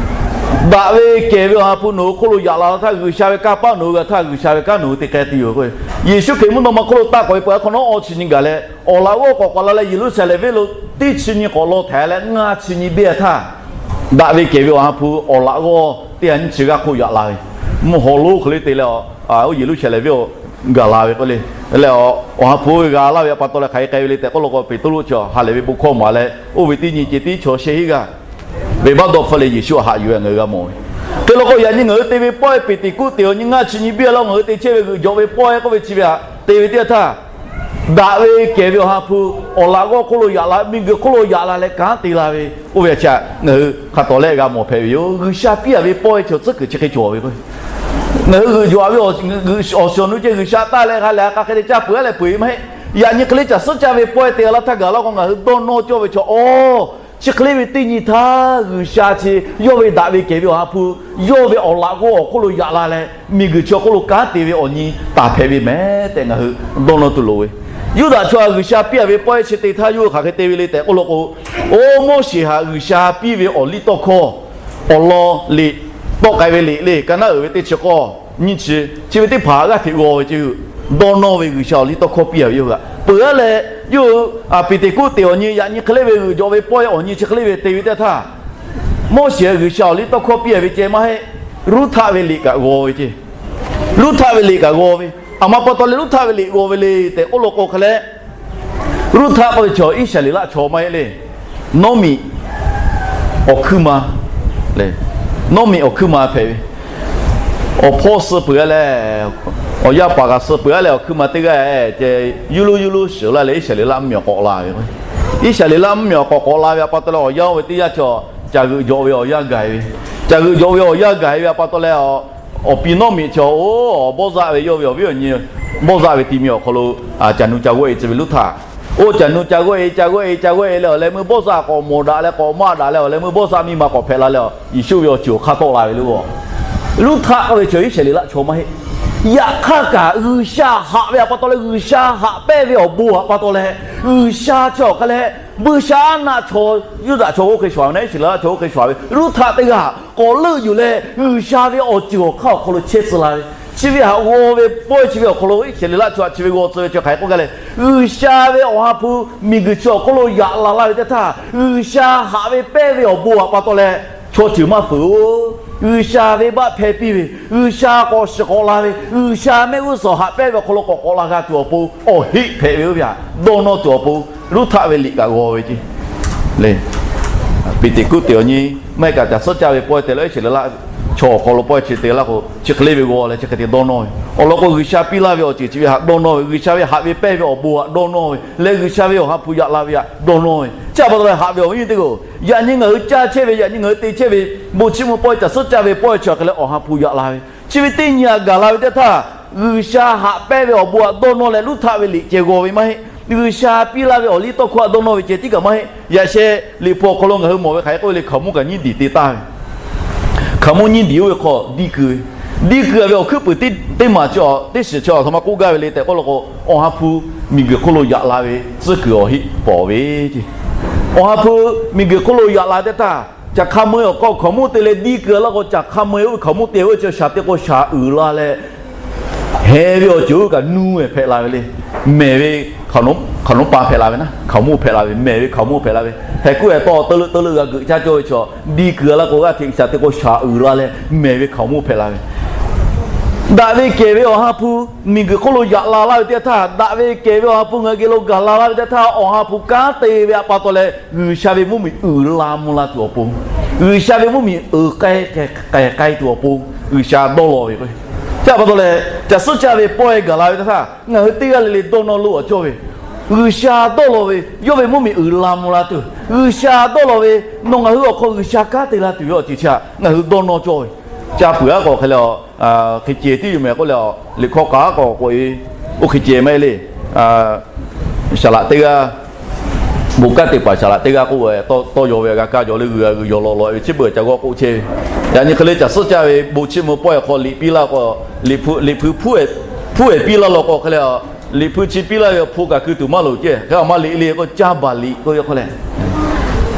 Daꞈ ve kehˬ ve Awˬ ha hpu nawˬ hui hk'oˆ lo yaꞈ la htaˇ, G'uiˬsha ve kanˇ paˆ nawˬ hui g'a htaˇ, G'uiˬsha ve kanˉ nawˬ hui te k'ai tuˬ yoˬ k'o, Yeˍsuˆ Hkriꞈ mvuhˇ naw ma hk'oˆ lo taˇ k'awꞈ e peuˬ a hk'awꞈ nawˉ, awˬ chi nyi gaˬ leh awˬ laꞈ g'awˇ k'awꞈ k'awꞈ la leh Yeˍruˆsaˍlehnˍ venˇ lo teˇ chi nyi k'awꞈ law htaiˍ leh ngaˇ chi nyi biˇ a htaˇ, daꞈ ve kehˬ ve Awˬ ha hpu awˬ laꞈ g'awˇ teˇ ha nyiˇ chi g'aˇ hk'oˆ yaꞈ la ve, mvuhˇ hawˬ lonˉ hk'e le te leh, oˇ Yeˍruˆsaˍlehnˍ venˇ gaˬ la ve k'o le, leh Awˬ ha hpu oˇ ve g'a laˇ ve a pa taw leh hk'aˬ hk'e k'ai ve le tehꞈ k'oˆ law k'o, Peˍtruˆ chi haꞈ lehˬ ve bon hkawˇ maˍ leh, oˇ ve teˇ nyi ceh tiˉ chaw shehˆ hinˉ g'aˇ venˇbaˆ dawˇ hpfuhˇ leh Yeˍsuˆ htaꞈ haꞈ yuˬ ve ngaˬ hui g'a mawˬ ve. Hk'e law k'o, yaꞈ nyi ngaˬ hui te ve pawehˇ Peˍteˍkoˆteˍ awˬ nyi ngaˇ chi nyi biˇ a laˇ ngaˬ hui te chehˇ ve g'euꞈ jawꞈ ve pawehˇ k'oˆ ve chi ve htaꞈ te ve teˇ yanˇ htaˇ, daꞈ ve kehˬ ve Awˬ ha hpu awˬ laꞈ g'awˇ hk'oˆ lo yaꞈ la, miˬguiˬ hk'oˆ lo yaꞈ la leh kanˉ te la ve, oˇ ve chi htaꞈ ngaˬ hui hk'a tawˍ leh g'a mawˬ hpehꞈ ve yoˬ. G'uiˬsha piˇ a ve pawehˇ chi awˬ tcuhˉ kuiˬ chi hk'e cawˬ ve k'o, ngaˬ hui g'euꞈ jawꞈ a ve awˬ shiˍ awˬ nu ceh G'uiˬsha taˇ leh ha lehˬ ha k'a hk'e te caˇ peuˬ a leh peuˬ ve maˇ heˆ. Yaꞈ nyi hk'e le caˬ suhˉ caˇ ve pawehˇ te a laˇ htaˇ gaˬ laˇ k'o, ngaˬ hui dawˇ nawˇ cawˇ ve chaw, oˇ chi hk'e le ve teˇ nyi htaˇ G'uiˬsha chi yawˇ ve daꞈ ve kehˬ ve Awˬ ha hpu, yawˇ ve awˬ laꞈ g'awˇ awˬ hk'oˆ lo yaꞈ la leh miˬguiˬ chi awˬ hk'oˆ lo kanˉ te ve awˬ nyi taˍ hpehꞈ ve mehˍ tehꞈ ngaˬ hui dawˇ nawˇ tuˬ loˍ ve. Yuˇdaꞈ chaw htaꞈ G'uiˬsha piˇ a ve pawehˇ chi te htaˇ yawˇ hui hk'aˬ hk'e te ve le tehꞈ k'oˆ law k'o, oˇ Moˉseˍ htaꞈ G'uiˬsha piˇ ve awˬ liˇ tawˇ hkawˇ awˬ lawn liꞈ, tawˆ k'ai ve liꞈ le, ka naˉ uiˍ ve teˇ chi k'awˇ nyiˇ chi, chi ve teˇ hpaˍ g'aˇ hteꞈ g'aw ve ce, dawˇ nawˇ ve G'uiˬsha awˬ liˇ tawˇ hkawˇ piˇ a ve yawˇ hui htaꞈ peuˬ a leh, yawˇ hui Peˍteˍkoˆteˍ awˬ nyi yaꞈ nyi hk'e le ve g'euꞈ jawꞈ ve pawehˇ awˬ nyi chi hk'e le ve te ve teˇ htaˇ, Moˉseˍ G'uiˬsha awˬ liˇ tawˇ hkawˇ piˇ a ve ceh maˇ heˆ. Ruˇhtaˆ ve liꞈ kaꞈ g'aw ve ceˇ. Ruˇhtaˆ ve liꞈ kaꞈ g'aw ve, aˬ ma pa taw leh Ruˇhtaˆ ve liꞈ g'aw ve le tehꞈ k'oˆ law k'o hk'e leh, Ruˇhtaˆ k'oˆ ve chaw Iˉsaˍreˍlaˆ chaw maˇ heˆ le. Nawˉmiꞈ awˬ hkuiˇ ma, Nawˉmiꞈ awˬ hkuiˇ ma hpehꞈ ve, awˬ hpawˇ suh peuˬ-a leh, awˬ yaˇ paˍ kaꞈ suh peuˬ-a leh, awˬ hkuiˇ ma teˇ g'aˇ ceh yuˇ luˉ yuˇ luˉ shiˍ laˇ leh Iˉsaˍreˍlaˆ mvuhˇmiˬ awˬ k'awꞈ la ve. Iˉsaˍreˍlaˆ mvuhˇmiˬ awˬ k'awꞈ k'awꞈ la ve aꞈ pa taw leh awˬ yaˇ oˇ ve teˇ yanˇ chaw, caˬ g'euꞈ jawꞈ ve awˬ yaˇ gaˬ ve, caˬ g'euꞈ jawꞈ ve awˬ yaˇ gaˬ ve aꞈ pa taw leh, awˬ pi Nawˉmiꞈ chaw oˇ bawˇ zaˆ ve yawˇ ve awˬ viˉ awˬ nyi bawˇ zaˆ ve ti mi awˬ hk'aw lo, caˬ nu ca g'awˆ-e tcuh ve Ruˇhtaˆ. Oˇ caˬ nu ca g'awˆ-e ca g'awˆ-e ca g'awˆ-e leh awˬ leh meuˇ bawˇ zaˆ k'awꞈ mawˬ daꞈ leh k'awꞈ maˇ daꞈ leh awˬ leh meuˇ bawˇ zaˆ miˇ ma k'awꞈ hpehꞈ la leh, Yeˍsuˆ ve awˬ ceuˬ awˬ hk'aˇ tawˆ la ve le. Ruˇhtaˆ k'oˆ ve chaw Iˉsaˍreˍlaˆ chaw maˇ heˆ. Yaꞈ hk'aˇ kaꞈ G'uiˬsha haꞈ ve aꞈ pa taw leh, G'uiˬsha haꞈ pehnˇ ve awˬ bon aꞈ pa taw leh, G'uiˬsha chi awˬ hk'a leh, buiˇshaˆaˉnaˆ chaw, Yuˇdaꞈ chaw oˇ hk'e shuˍ-a ve, Iˉsaˍreˍlaˆ chaw oˇ hk'e shuˍ-a ve Ruˇhtaˆ teˇ g'aˇ k'awꞈ leuˆ yuˬ leh, G'uiˬsha ve awˬ ceuˬ awˬ hk'aˇ awˬ hk'aw lo chehˇ tcuh la ve, chi ve haꞈ g'aw ve pawehˇ chi ve awˬ hk'aw lo Iˉsaˍreˍlaˆ chaw haꞈ chi ve g'aw tcuh ve chi hk'aˬ hk'e k'oˆ gaˇ leh, G'uiˬsha ve awˬ ha hpu miˬguiˬ chi awˬ hk'oˆ lo yaꞈ la laˇ ve teˇ htaˇ, G'uiˬsha haꞈ ve pehnˇ ve awˬ bon aꞈ pa taw leh, chaw ceuˬ maˇ fuiˍ-oˬ. G'uiˬsha venˇbaˆ hpehˇ piˇ ve, G'uiˬsha k'awꞈ shiˍ k'awꞈ la ve, G'uiˬsha mehˆ g'uˇ suhˍ haꞈ pehnˇ ve awˬ hk'aw lo k'awꞈ k'awꞈ la g'a tuˬ awˬ pon awˬ heˆ hpehꞈ ve oˇ ve haꞈ dawˇ nawˇ tuˬ awˬ pon, Ruˇhtaˆ ve liꞈ kaꞈ g'aw ve ceˇ. Leh, Peˍteˍkoˆteˍ awˬ nyi maˇ heˆ kaꞈ caˬ suhˉ caˇ ve pawehˇ te leh Iˉsaˍreˍlaˆ chaw awˬ hk'aw lo pawehˇ chi te laˇ k'o, chi hk'e le ve g'aw leh chi hk'e te dawˇ nawˇ ve awˬ lawn k'o, G'uiˬsha piˇ laˇ ve awˬ ceuˬ chi ve haꞈ dawˇ nawˇ ve, G'uiˬsha ve haꞈ ve pehnˇ ve awˬ bon haꞈ dawˇ nawˇ ve leh, G'uiˬsha ve awˬ ha hpu yaꞈ la ve haꞈ dawˇ nawˇ ve, chi pa taw leh haꞈ ve awˬ viˉ awˬ nyi teˇ g'aˇ-oˬ, yaꞈ nyi ngaˬ hui caˇ chehˇ ve, yaꞈ nyi ngaˬ hui te chehˇ ve, bon chiˇ mvuh pawehˇ caˬ suhˉ caˇ ve pawehˇ chi hk'e leh awˬ ha hpu yaꞈ la ve, chi ve teˇ nyi haꞈ gaˬ la ve teˇ htaˇ, G'uiˬsha haꞈ pehnˇ ve awˬ bon haꞈ dawˇ nawˇ leh Ruˇhtaˆ ve liꞈ ceh g'aw ve maˇ heˆ. G'uiˬsha piˇ laˇ ve awˬ liˇ tawˇ hkawˇ haꞈ dawˇ nawˇ ve ceh tiˉ kaꞈ maˇ heˆ. Yaꞈ sheh liꞈ hpu awˬ hk'aw lo ngaˬ hui mawˬ ve hk'aˬ hk'e k'oˆ ve le, hkaoˍmonˇ kaꞈ nyiˇ diˬ te taˍ ve, hkaoˍmonˇ nyiˇ diˬ oˇ ve hk'aw diˇ keu ve, diˇ keu-a ve awˬ hkuiˉ puiˍ teˇ maˬ chi teˇ shiˍ chi aˬ htoꞈ ma k'oˆ gaˇ ve le tehꞈ k'oˆ law k'o, awˬ ha hpu miˬguiˬ hk'oˆ lo yaꞈ la ve tcuhˉ kuiˬ awˬ heˆ pawˍ ve ceˇ. Awˬ ha hpu miˬguiˬ hk'oˆ lo yaꞈ la teˇ htaˇ, caˬ hk'a meu-e awˬ hk'aw hkaoˍmonˇ te leh diˇ keu-a laˇ k'o, caˬ hk'a meu-e oˇ ve hkaoˍmonˇ te-a ve chi shaˍ te k'o shaˍ uiˍ la leh, heh ve awˬ ceuˬ oˇ ve kaꞈ nuˇ ve hpehꞈ la ve le. Mehˬ ve hkaoˍmonˇ pa hpehꞈ la ve naˉ, hkaoˍmonˇ hpehꞈ la ve, mehˬ ve hkaoˍmonˇ hpehꞈ la ve, heh kuˉ-e tawˇ teuˉ leuˆ teuˉ leuˆ g'a geuꞈ caˇ cawˇ ve chaw, diˇ keu-a laˇ k'o g'aˇ hteꞈ shaˍ te k'o shaˍ uiˍ la leh, mehˬ ve hkaoˍmonˇ hpehꞈ la ve, daꞈ ve kehˬ ve awˬ ha hpu miˬguiˬ hk'oˆ lo yaꞈ la laˇ ve teˇ htaˇ, daꞈ ve kehˬ ve awˬ ha hpu ngaˬ hui geh lo gaˬ la laˇ ve teˇ htaˇ, awˬ ha hpu kanˉ te ve aꞈ pa taw leh, G'uiˬsha ve mvuhˇmiˬ uiˍ la mvuh la tuˬ awˬ pon, G'uiˬsha ve mvuhˇmiˬ uiˍ k'ai k'ai tuˬ awˬ pon, G'uiˬsha dawˇ law ve k'o, chi aꞈ pa taw leh, caˬ suhˉ caˇ ve pawehˇ gaˬ la ve teˇ htaˇ, ngaˬ hui teˇ g'aˇ le le dawˇ nawˇ loꞈ-a cawˇ ve, G'uiˬsha dawˇ law ve, yawˇ ve mvuhˇmiˬ uiˍ la mvuh la tuˬ, G'uiˬsha dawˇ law ve, nawˬ ngaˬ hui awˬ hk'aw G'uiˬsha kanˉ te la tuˬ ve awˬ ceuˬ chi htaꞈ ngaˬ hui dawˇ nawˇ cawˇ ve, ca peuˬ aˉ k'awꞈ hk'e le, hk'e ceh tiˉ yoˬ mehˍ k'oˆ leh, liꞈ hkawˇ k'a aˉ k'awꞈ k'oꞈ-e, oˇ hk'e ceh maˇ heˆ le. Saˍlaꞈ teˇ g'aˇ, bon kanˉ te paˍ saˍlaꞈ teˇ g'aˇ k'oˆ ve, tawˇ yaw ve g'a kaˇ jaw leh g'uiˬ g'a g'uiˬ yaw law law ve chi beuꞈ ca g'awˇ k'oˆ chehˇ ve, yaꞈ nyi hk'e le caˬ suhˉ caˇ ve bon chiˇ mvuh pawehˇ hk'aw liꞈ piˇ laˇ k'o, liꞈ hpu liꞈ hpu hpu-e piˇ laˇ law k'o hk'e le, liꞈ hpu chi piˇ laˇ ve hpu kaꞈ keu tuˬ maˇ loˍ ceˇ. Hk'e aˬ ma liꞈ le k'o caˇ baˬ liꞈ k'oˆ ve hk'e le,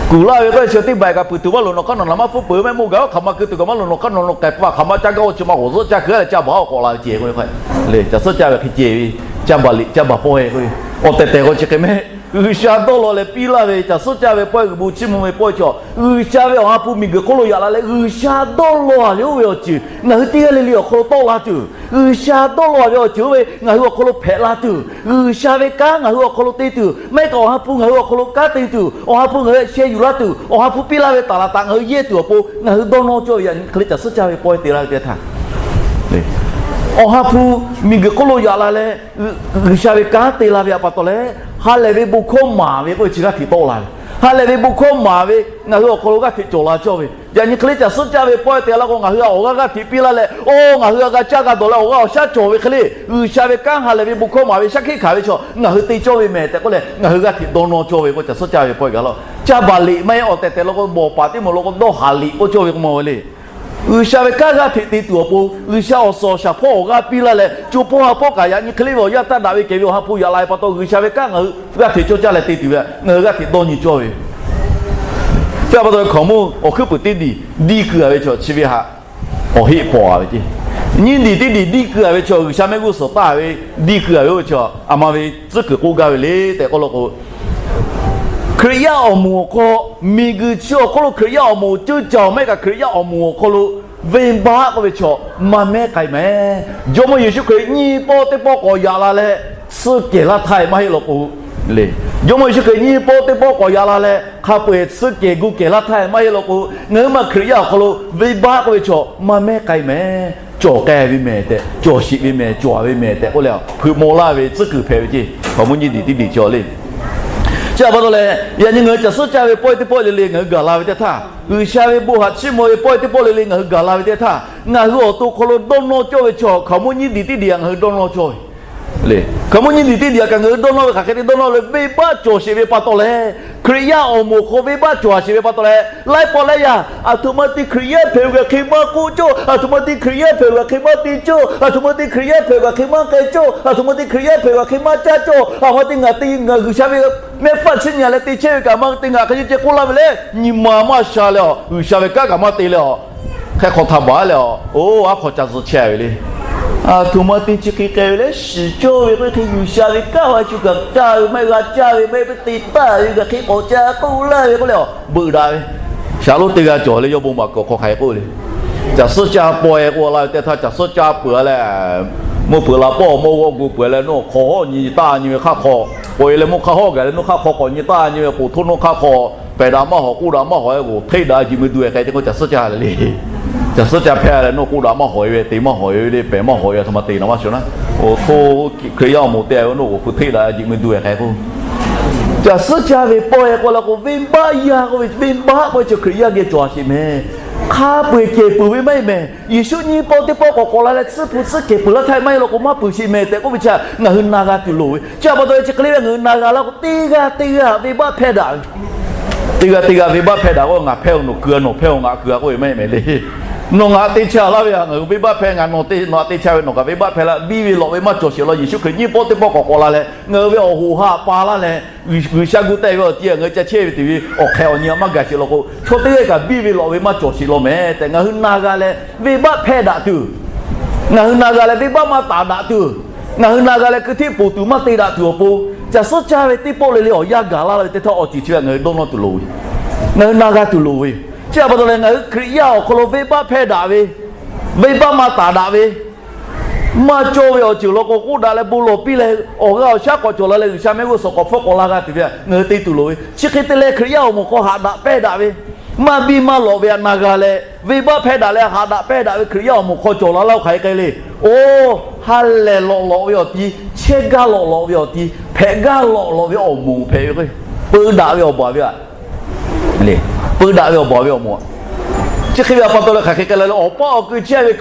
kuˬ laˇ ve k'o chi teˇ baˬ kaꞈ peuˬ tuˬ maˇ loˍ, nawˬ hk'aˇ nawˬ naˍ maˇ hpfuhˇ peuˬ mehˆ moˇ gaˬ-oˬ, hk'aˬ ma keu tuˬ kaꞈ maˇ loˍ, nawˬ hk'aˇ nawˬ nawˬ k'ehˬ hpu hk'aˬ ma caˇ gaˇ-oˬ, chi ma g'awˬ zuhˆ caˇ hkui-a leh caˇ baˬ-oˬ k'awꞈ la ve ceh k'o, le caˬ suhˉ caˇ ve hk'e ceh ve, caˇ baˬ liꞈ caˇ baˬ pawehˇ k'o, awˬ tehˬ tehˬ k'o chi hk'e mehˆ. G'uiˬsha dawˇ law leh piˇ laˇ ve caˬ suhˉ caˇ ve pawehˇ, g'uiˬ bon chiˇ mvuh ve pawehˇ chaw, G'uiˬsha ve awˬ ha hpu miˬguiˬ hk'oˆ lo yaꞈ la leh G'uiˬsha dawˇ law-a ve oˇ ve awˬ ceuˬ ngaˬ hui teˇ g'aˇ le le awˬ hk'aw lo tawˆ la tuˬ, G'uiˬsha dawˇ law-a ve awˬ ceuˬ oˇ ve ngaˬ hui awˬ hk'aw lo hpehꞈ la tuˬ, G'uiˬsha ve kanˉ ngaˬ hui awˬ hk'aw lo te tuˬ, maˇ heˆ k'o awˬ ha hpu ngaˬ hui awˬ hk'aw lo kanˉ te tuˬ, awˬ ha hpu ngaˬ hui sheh yuˬ laˇ tuˬ, awˬ ha hpu piˇ laˇ ve taˍ laˍ taꞈ ngaˬ hui yehˇ tuˬ awˬ pon ngaˬ hui dawˇ nawˇ cawˇ ve, yaꞈ nyi hk'e le caˬ suhˉ caˇ ve pawehˇ te la ve teˇ htaˇ, awˬ ha hpu miˬguiˬ hk'oˆ lo yaꞈ la leh, G'uiˬsha ve kanˉ te la ve aꞈ pa taw leh, ha lehˬ ve bon hkawˇ maˍ ve k'oˆ ve chi g'aˇ hteꞈ tawˆ la ve, ha lehˬ ve bon hkawˇ maˍ ve ngaˬ hui awˬ hk'aw lo g'aˇ hteꞈ cawˬ la cawˇ ve, yaꞈ nyi hk'e le caˬ suhˉ caˇ ve pawehˇ te la k'o, ngaˬ hui awˬ g'aˇ g'aˇ hteꞈ piˇ laˇ leh, oˇ ngaˬ hui g'a g'a caˇ g'a dawˬ leh awˬ g'aˇ awˬ shaˉ cawˬ ve hk'e le, G'uiˬsha ve kanˉ ha lehˬ ve bon hkawˇ maˍ ve shaˉ hkiˆ hkanˍ ve chaw ngaˬ hui te cawˇ ve mehˍ tehꞈ k'oˆ leh, ngaˬ hui g'aˇ hteꞈ dawˇ nawˇ cawˇ ve k'o, caˬ suhˉ caˇ ve pawehˇ gaˬ laˇ. Caˇ baˬ liꞈ maˇ heˆ, awˬ tehˬ tehˬ law k'o, bawˬ paˍ teˇ moˍ law k'o dawˇ haˍ liꞈ k'oˆ cawˇ ve k'o maˇ ve le. G'uiˬsha ve kanˉ g'aˇ hteꞈ te tuˬ awˬ pon, G'uiˬsha awˬ suhˍ awˬ shaˍ hpawˇ awˬ g'aˇ piˇ laˇ leh, co hpawˇ ha hpawˇ kaꞈ yaꞈ nyi hk'e le ve awˬ yanˇ taˇ daꞈ ve kehˬ ve awˬ ha hpu yaꞈ la ve pa taw, G'uiˬsha ve kanˉ ngaˬ hui g'aˇ hteꞈ cawˇ caˇ leh te tuˬ ve, ngaˬ hui g'aˇ hteꞈ dawˇ nyi cawˇ ve Chi pa taw ve hkaoˍmonˇ awˬ hkuiˉ puiˍ teˇ diˬ diˇ keu-a ve chaw chi ve haꞈ awˬ heˆ pawˍ-a ve ceˇ. Nyiˇ diˬ teˇ diˬ diˇ keu-a ve chaw, G'uiˬsha mehˆ g'uˇ suhˍ taˍ ve diˇ keu-a ve oˇ ve chaw, aˬ ma ve tcuhˉ kuiˬ k'oˆ gaˇ ve le tehꞈ k'oˆ law k'o, Hkriꞈ yaˇ awˬ moˍ awˬ hk'aw, miˬguiˬ chi awˬ hk'oˆ lo Hkriꞈ yaˇ awˬ moˍ ceuˇ caˬ-oˬ, maˇ heˆ kaꞈ Hkriꞈ yaˇ awˬ moˍ awˬ hk'aw lo venˇbaˆ k'oˆ ve chaw maˇ mehˉ k'ai mehˍ. Jawˇmawˇ Yeˍsuˆ Hkriꞈ nyiˇ pawˆ teˇ pawˆ k'awꞈ yaꞈ la leh, suhˆ kehˬ laˇ htaˇ maˇ heˆ law k'o le. Jawˇmawˇ Yeˍsuˆ Hkriꞈ nyiˇ pawˆ teˇ pawˆ k'awꞈ yaꞈ la leh, hk'a peu-eˬ suhˆ kehˬ gu kehˬ laˇ htaˇ maˇ heˆ law k'o, ngaˬ hui ma Hkriꞈ yaˇ awˬ hk'aw lo venˇbaˆ k'oˆ ve chaw maˇ mehˉ k'ai mehˍ. Cawˬ k'ai ve mehˍ tehꞈ, cawˬ sheˍ ve mehˍ, cawˬ ve mehˍ tehꞈ k'oˆ leh, hpeuꞈ maw laˇ ve tcuhˉ kuiˬ hpehꞈ ve ceˇ. Hkaoˍmonˇ nyiˇ diˬ tiˉ diˬ cawˬ le. Chi a pa taw leh, yaꞈ nyi ngaˬ hui caˬ suhˉ caˇ ve pawehˇ teˇ pawˆ le le ngaˬ hui gaˬ la ve teˇ htaˇ, G'uiˬsha ve bon haꞈ chiˇ mvuh ve pawehˇ teˇ pawˆ le le ngaˬ hui gaˬ la ve teˇ htaˇ, ngaˬ hui awˬ to hk'aw lo dawˇ nawˇ cawˇ ve chaw hkaoˍmonˇ nyiˇ diˬ tiˉ diˬ htaꞈ ngaˬ hui dawˇ nawˇ cawˇ ve le. Hkaoˍmonˇ nyiˇ diˬ tiˉ diˬ htaꞈ kaꞈ ngaˬ hui dawˇ nawˇ ve hk'aˬ hk'e te dawˇ nawˇ le, venˇbaˆ cawˬ sheˍ ve pa taw leh, Hkriꞈ yaˇ awˬ moˍ hk'aw venˇbaˆ cawˬ sheˍ ve pa taw leh, laiˉ pawˆ laiˉ yaˇ aˬ htoꞈ ma te Hkriꞈ yaˇ hpehꞈ ve kaꞈ hk'e maˇ k'oˆ cawˇ, aˬ htoꞈ ma te Hkriꞈ yaˇ hpehꞈ ve kaꞈ hk'e maˇ te cawˇ, aˬ htoꞈ ma te Hkriꞈ yaˇ hpehꞈ ve kaꞈ hk'e maˇ k'ai cawˇ, aˬ htoꞈ ma te Hkriꞈ yaˇ hpehꞈ ve kaꞈ hk'e maˇ caˇ cawˇ, aˬ htoꞈ ma te ngaˬ te ngaˬ G'uiˬsha ve mehˆ hpfuhˇ chiˇ nyi leh te chehˇ ve kaꞈ maˇ te ngaˬ hk'e ce k'oˆ laˇ ve le. Nyi ma maˇ sha leh awˬ, G'uiˬsha ve kanˉ kaꞈ maˇ te leh awˬ, hk'e hk'awꞈ htaꞈ baˬ leh awˬ, oˇ aˉ hk'aw ca zuhꞈ chehˇ ve le. Aˬ htoꞈ ma te chi hk'e k'ai ve le, shiˍ cawˇ ve k'o hk'e G'uiˬsha ve kanˉ a shu kaꞈ caˇ ve maˇ g'a caˇ ve maˇ heˆ, te taˍ ve kaꞈ hk'e k'awꞈ ca k'oˆ laˇ ve k'oˆ leh awˬ, beuꞈ daꞈ ve. Shaˍlonˍ teˇ g'aˇ cawˬ le, yawˇ bon maˍ kuiˬ awˬ hk'aw hk'aˬ hk'e k'oˆ le. Caˬ suhˉ caˇ pawehˇ k'oˆ laˇ ve teˇ htaˇ, caˬ suhˉ caˇ peuˬ leh, mvuhˇ hpeuꞈ la pawˆ mawˇ g'awˆ gu peuˬ leh, nawˬ hk'aw hawˉ nyi taˇ nyi ve hk'aˇ hk'aw, k'oꞈ e leh mvuhˇ hk'aˇ hawˉ gaˬ leh nawˬ hk'aˇ hk'aw k'awꞈ nyi taˇ nyi ve k'oˍ htoˇ nawˬ hk'aˇ hk'aw, pehˬ daꞈ maˇ hawˍ, k'oˆ daꞈ maˇ hawˍ, k'oˍ hteˇ daꞈ jiꞈ mui du e k'ai te k'o caˬ suhˉ caˇ le le. Caˬ suhˉ caˇ hpehˇ leh nawˬ k'oˆ daꞈ maˇ hawˍ e ve, te maˇ hawˍ e ve le, pehˬ maˇ hawˍ e ve, a htoꞈ ma te na maˇ shuˍ naˉ. Oˇ htoˇ Hkriꞈ yaˇ awˬ moˍ te ve nawˬ k'oˍ hpu hteˇ daꞈ jiꞈ mui du e k'ai k'o, caˬ suhˉ caˇ ve pawehˇ k'oˆ la k'o, venˇbaˆ yaˇ k'oˆ ve, venˇbaˆ k'oˆ ve chi Hkriꞈ yaˇ geh cawˬ a sheˍ mehˍ. Hk'a peu-eˬ kehˬ peuˬ ve maˇ heˆ mehˍ. Yeˍsuˆ nyiˇ pawˆ teˇ pawˆ k'awꞈ k'awꞈ la leh tsuhˇ hpu tsuhˇ kehˬ peuˬ laˇ htaˇ maˇ heˆ law k'o maˇ peuˬ sheˍ mehˍ tehꞈ k'oˆ ve chi ngaˬ hui na g'a tuˬ loˍ ve. Chi a pa taw chi hk'e le ve ngaˬ hui na g'a laˇ k'o, teˇ g'aˇ teˇ g'aˇ venˇbaˆ hpehˇ daꞈ ve. Teˇ g'aˇ teˇ g'aˇ venˇbaˆ hpehˇ daꞈ k'o, ngaˬ hpehˇ-oˬ nawˬ keu-a, nawˬ hpehˇ-oˬ ngaˬ keu-a k'oˆ ve maˇ heˆ mehˍ le. Nawˬ ngaˬ te chehˇ laˇ ve htaꞈ ngaˬ hui venˇbaˆ hpehˇ, ngaˬ nawˬ te nawˬ htaꞈ te chehˇ ve nawˬ kaꞈ venˇbaˆ hpehˇ laˇ, biˇ ve lawꞈ ve maˇ cawˬ sheˍ law. Yeˍsuˆ Hkriꞈ nyiˇ pawˆ teˇ pawˆ k'awꞈ k'awꞈ la leh ngaˬ hui ve awˬ hoꞈ ha pa laˇ leh, G'uiˬsha gu teh ve awˬ ti ngaˬ hui ca chehˇ ve teꞈ ve awˬ hk'ehꞈ awˬ nyi a maˇ gaˬ sheˍ law k'o, chaw teˇ g'aˇ kaꞈ biˇ ve lawꞈ ve maˇ cawˬ sheˍ law mehˍ tehꞈ ngaˬ hui na g'a leh venˇbaˆ hpehˇ daꞈ tuˬ, ngaˬ hui na g'a leh venˇbaˆ maˇ taˍ daꞈ tuˬ, ngaˬ hui na g'a leh keu hteˇ poˬ tuˬ maˇ te daꞈ tuˬ awˬ pon, caˬ suhˉ caˇ ve teˇ pawˆ le le awˬ yanˇ gaˬ laˇ ve teˇ htaˇ awˬ ceuˬ chi ve ngaˬ hui dawˇ nawˇ tuˬ loˍ ve, ngaˬ hui na g'a tuˬ loˍ ve. Chi a pa taw leh ngaˬ hui Hkriꞈ yaˇ awˬ hk'aw lo venˇbaˆ hpehˇ daꞈ ve, venˇbaˆ maˇ taˍ daꞈ ve, maˇ cawˇ ve awˬ ceuˬ law k'o k'oˆ daꞈ leh bon lawˬ piˇ leh awˬ g'aˇ awˬ shaˉ k'awꞈ cawˬ la leh G'uiˬsha mehˆ g'uˇ suhˍ k'awꞈ hpfuhˆ k'awꞈ la g'a tuˬ ve ngaˬ hui te tuˬ loˍ ve. Chi hk'e te leh Hkriꞈ yaˇ awˬ moˍ hk'aw haꞈ daꞈ pehˇ daꞈ ve, maˇ biˇ maˇ lawꞈ ve htaꞈ na g'a leh venˇbaˆ hpehˇ daꞈ leh haꞈ daꞈ pehˇ daꞈ ve Hkriꞈ yaˇ awˬ moˍ hk'aw cawˬ la laˇ-oˬ hk'aˬ hk'e k'ai le. Oˇ, ha lehˬ lawꞈ lawꞈ ve awˬ ti, chehˇ gaˇ lawꞈ lawꞈ ve awˬ ti, hpehꞈ gaˇ lawꞈ lawꞈ ve awˬ moˍ hpehꞈ ve k'o, peu daꞈ ve awˬ baˬ ve a le, peu daꞈ ve awˬ baˬ ve awˬ moˍ a. Chi hk'e ve a pa taw leh hk'aˬ hk'e k'ai la le. Awˬ paˇ awˬ keu chehˇ ve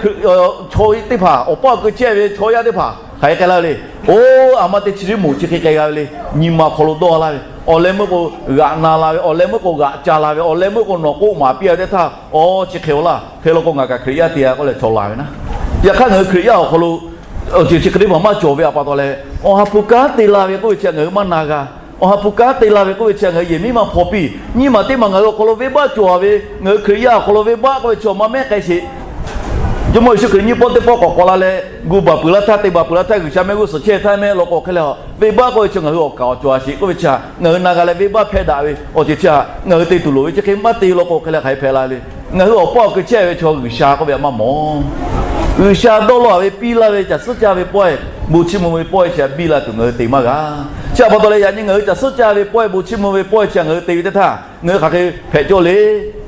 chaw teˇ hpaˍ, awˬ paˇ awˬ keu chehˇ ve chaw yaˇ teˇ hpaˍ hk'aˬ hk'e k'ai la ve le. Oˇ, a ma te chi teˇ moˍ chi hk'e k'ai g'a ve le. Nyi ma hk'aw lo dawˇ laˇ ve awˬ leh meuˇ k'o g'aꞈ na la ve, awˬ leh meuˇ k'o g'aꞈ ca la ve, awˬ leh meuˇ k'o nawˬ k'oˆ maˍ piˇ a ve teˇ htaˇ, oˇ, chi hk'e-oˬ laˇ, hk'e law k'o ngaˬ kaꞈ Hkriꞈ yaˇ te-a k'oˆ leh chaw la ve naˉ. Yaꞈ hk'aˇ ngaˬ hui Hkriꞈ yaˇ awˬ hk'aw lo awˬ ceuˬ chi hk'e teˇ hpaˍ maˇ cawˬ ve a pa taw leh, awˬ ha hpu kanˉ te la ve k'oˆ ve chi ngaˬ hui maˇ na g'a. Awˬ ha hpu kanˉ te la ve k'oˆ ve chi ngaˬ hui yehˬ miˉ maˇ hpaw piˇ. Nyiˇ maˬ teˇ maˬ ngaˬ hui awˬ hk'aw lo venˇbaˆ cawˬ ve, ngaˬ hui Hkriꞈ yaˇ awˬ hk'aw lo venˇbaˆ k'oˆ ve chi maˇ mehˉ k'ai sheˍ. Jawˇmawˇ Yeˍsuˆ Hkriꞈ nyiˇ pawˆ teˇ pawˆ k'awꞈ k'awꞈ la leh, gu baˬ peuˬ laˇ htaˇ, te baˬ peuˬ laˇ htaˇ, G'uiˬsha mehˆ g'uˇ suhˍ chehˇ htaˇ mehˆ law k'o hk'e leh, venˇbaˆ k'oˆ ve chi ngaˬ hui awˬ kaˍ awˬ cawˬ a sheˍ k'oˆ ve chi, ngaˬ hui na g'a leh venˇbaˆ hpehˇ daꞈ ve awˬ ceuˬ chi htaꞈ ngaˬ hui te tuˬ loˍ ve. Chi hk'e maˇ te law k'o hk'e leh hk'aˬ hk'e hpehꞈ la le. Ngaˬ hui awˬ paˇ awˬ keu chehˇ ve chaw G'uiˬsha k'oˆ ve htaꞈ maˇ mawˬ. G'uiˬsha dawˇ law-a ve piˇ laˇ ve caˬ suhˉ caˇ ve pawehˇ, bon chiˇ mvuh ve pawehˇ chi htaꞈ biˇ la tuˬ ngaˬ hui te maˇ g'a. Chi a pa taw leh yaꞈ nyi ngaˬ hui caˬ suhˉ caˇ ve pawehˇ, bon chiˇ mvuh ve pawehˇ chi htaꞈ ngaˬ hui te ve teˇ htaˇ, ngaˬ hui hk'aˬ hk'e hpehꞈ cawˇ le.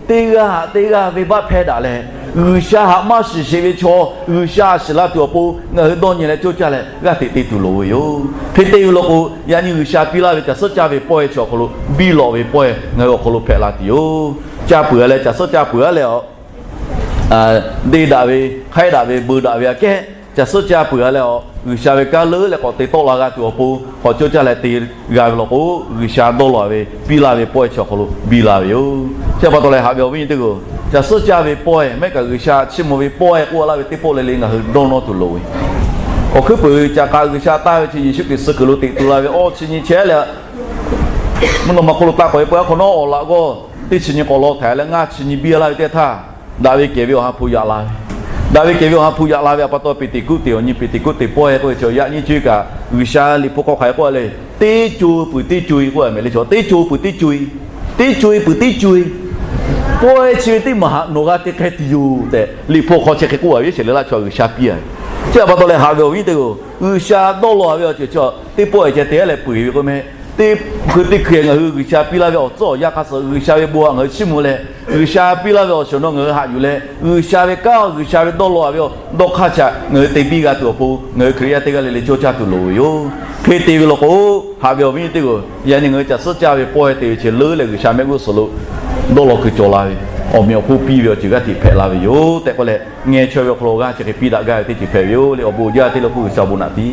Teˇ g'aˇ haꞈ teˇ g'aˇ venˇbaˆ hpehˇ daꞈ leh, G'uiˬsha htaꞈ maˇ shiˍ sheˍ ve chaw G'uiˬsha shiˍ la tuˬ awˬ pon ngaˬ hui dawˇ nyi leh coˇ caˇ leh g'aˇ hteꞈ te tuˬ loˍ ve yoˬ. Hk'e te ve law k'o, yaꞈ nyi G'uiˬsha piˇ laˇ ve caˬ suhˉ caˇ ve pawehˇ chi awˬ hk'aw lo biˇ lawꞈ ve pawehˇ ngaˬ hui awˬ hk'aw lo hpehꞈ la tuˬ yoˬ. Caˇ peuˬ-a leh caˬ suhˉ caˇ peuˬ-a leh a, deˇ daꞈ ve, hk'aiˉ daꞈ ve, beuꞈ daꞈ ve aꞈ kehˉ, caˬ suhˉ caˇ peuˬ-a leh a, G'uiˬsha ve kanˉ leuˉ leh k'awꞈ te tawˆ la g'a tuˬ awˬ pon k'awꞈ coˇ caˇ leh te g'a ve law k'o, G'uiˬsha dawˇ law-a ve piˇ laˇ ve pawehˇ chi awˬ hk'aw lo biˇ la ve yoˬ. Chi a pa taw leh haꞈ ve awˬ viˉ nyi teˇ hpaˍ-oˬ, caˬ suhˉ caˇ ve pawehˇ mehˆ kaꞈ G'uiˬsha chiˇ mvuh ve pawehˇ k'oˆ laˇ ve teˇ pawˆ le le ngaˬ hui dawˇ nawˇ tuˬ loˍ ve. Awˬ hkuiˉ puiˍ caꞈ k'a G'uiˬsha taˇ ve chi Yeˍsuˆ Hkriꞈ suh kuiˬ lo teꞈ tu la ve awˇ chi nyi chehˇ leh, mvuhˇ naw ma hk'oˆ lo taˇ k'awꞈ e peuˬ-a hk'awꞈ nawˉ awˬ laꞈ g'awˇ teˇ chi nyi k'awꞈ law htaiˍ leh ngaˇ chi nyi biˇ laˇ ve teˇ htaˇ, daꞈ ve kehˬ ve awˬ ha hpu yaꞈ la ve. Daꞈ ve kehˬ ve awˬ ha hpu yaꞈ la ve a pa taw Peˍteˍkoˆteˍ awˬ nyi Peˍteˍkoˆteˍ pawehˇ k'oˆ ve chi yaꞈ nyi co e kaꞈ G'uiˬsha liꞈ hpu hk'aw hk'aˬ hk'e k'oˆ le, teˇ co peuˬ teˇ co e k'oˆ a mehˍ le chaw, teˇ co peuˬ teˇ co e, teˇ co e peuˬ teˇ co e. Pawehˇ chi ve teˇ maˬ haꞈ nawˬ g'a te k'ai tuˬ yoˬ tehꞈ, Liꞈ hpu hk'aw chi hk'e k'oˆ a ve, Iˉsaˍreˍlaˆ chaw G'uiˬsha piˇ a ve. Chi htaꞈ pa taw leh haꞈ ve awˬ viˉ teˇ g'aˇ, G'uiˬsha dawˇ law a ve awˬ ceuˬ chi teˇ pawˆ e ceh te leh peuˬ ve k'o meh, teˇ hkui teˇ hkui ngaˬ hui G'uiˬsha piˇ laˇ ve awˬ tcuhˉ awˬ yanˇ hk'aˇ suh G'uiˬsha ve bon htaꞈ ngaˬ hui chiˇ mvuh leh, G'uiˬsha piˇ laˇ ve awˬ shawˍ nawˉ ngaˬ hui haꞈ yuˬ leh, G'uiˬsha ve kanˉ, G'uiˬsha ve dawˇ law a ve awˬ dawˇ hk'aˇ chi htaꞈ ngaˬ hui te biˇ g'a tuˬ awˬ pon, ngaˬ hui Hkriꞈ yaˇ teˇ g'aˇ le le cawˇ caˇ tuˬ loˍ ve yoˬ. Hk'e te ve law k'o, haꞈ ve awˬ viˉ teˇ g'aˇ, yaꞈ nyi ngaˬ hui caˬ suhˉ caˇ ve pawehˇ te ve chi leuˉ leh G'uiˬsha mehˆ g'uˇ suhˍ lo dawˇ law kuiˬ cawˬ la ve, awˬ meꞈ awˬ hponˇ piˇ ve awˬ ceuˬ g'aˇ hteꞈ hpehꞈ la ve yoˬ tehꞈ k'oˆ leh, ngeh chaweh ve awˬ hk'aw lo g'aˇ chi hk'e piˇ daꞈ gaˇ ve teˇ ceuˬ hpehꞈ ve yoˬ le. Awˬ bon jaˇ teˇ le k'oˆ G'uiˬsha awˬ bon naꞈ tiˉ